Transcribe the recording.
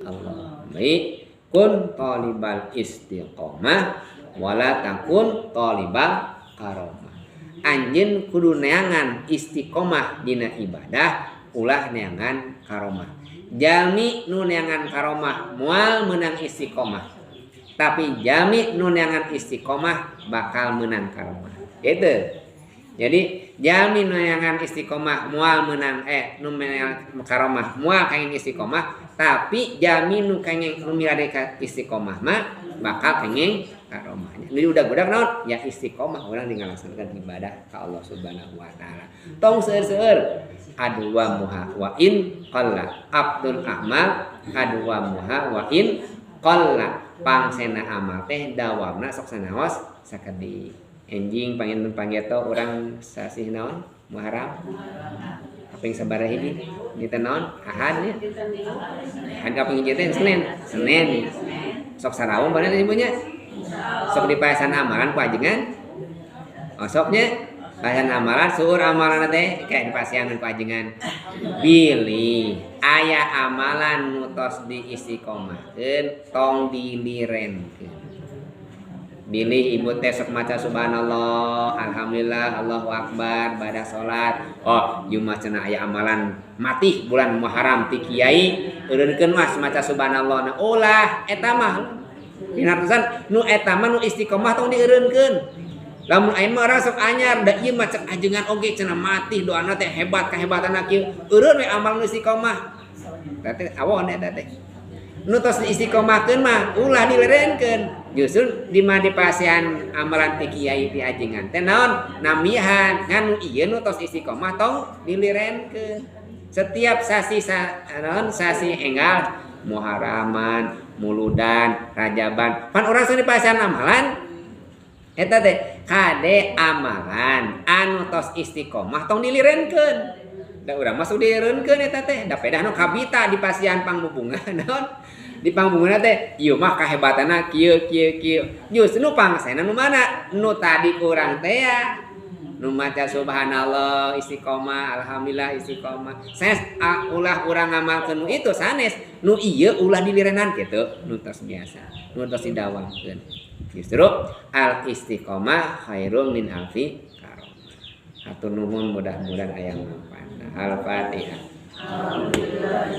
Allah. Baik, kun talibal istiqomah wala takun talibal karomah. Anjeun kudu neangan istiqomah dina ibadah, ulah neangan karomah. Jalmi nu neangan karomah moal meunang istiqomah. Tapi jalmi nu neangan istiqomah bakal meunang karomah. Gitu. Jadi jalmi nu neangan istiqomah moal meunang nu neangan karomah moal kenging istiqomah, tapi jalmi nu kenging nu milari ka istiqomah mah bakal kenging karomah. Jadi udah-udah naon? Ya istiqomah urang ngalaksanakeun ibadah ka Allah Subhanahu wa taala. Tong seueur-seueur adwa muha wa in qalla abdul amal adwa muha wa in qalla pangsena amal teh dawamna sok sanaos sakedik. Enjing panginten panggeto urang sasih naon? Muharram. Kaping sabaraha hiji? Dinten naon? Ahad nya. Ahad kaping hiji teh Senin. Senin. Sok sarawung badan ibunya. Sok dipaesan amalan ku ajengan. Oh, soknya paesan amalan seueur amalan teh kayak dipasihan ku ajengan. Bilih aya amalan nu tos diistiqomahkeun tong dilirenkeun. Bilih ibu teh sok maca subhanallah, alhamdulillah, Allahu akbar bada salat. Oh, ieu mah cenah aya amalan mati bulan Muharram ti kiai eureunkeun mah maca subhanallah. Nah, ulah eta mah dinartosan nu eta mah nu istiqomah tong dieureunkeun. Lamun aya mah orang sok anyar da ieu mah cek ajengan oge cenah mati doana teh hebat kahebatanna kieu. Eureun we amal nu istiqomah. Eta teh awon eta teh. Nu tos diistiqomahkeun mah ulah dilerenkeun. Justru di mah dipasihan amalan ti kiai ti ajengan teh naon namihan ngan nu ieu nu tos istiqomah tong dilirenkeun. Setiap sasi naon sasi enggal Muharraman, Muludan, Rajaban. Pan urang sok dipasihan amalan eta teh kade amalan anu tos istiqomah tong dilirenkeun. Da urang mah sok dilirenkeun eta teh da pedah nu kabita dipasihan pangbubungan naon di pangbubungan teh ieu mah kahebatanna kieu kieu kieu. Justru nu pangsena nu mana? Nu tadi kurang teh ya. Nu maca subhanallah istiqomah, alhamdulillah istiqomah. Sanes ulah urang ngamalkeun nu itu sanes, nu ieu ulah dilirenan kitu, nu tos biasa, nu tos didawamkeun. Justru al istiqomah khairum min alfi karomah. Hatur nuhun mudah-mudahan aya manfaatna. Al-Fatihah. Alhamdulillah.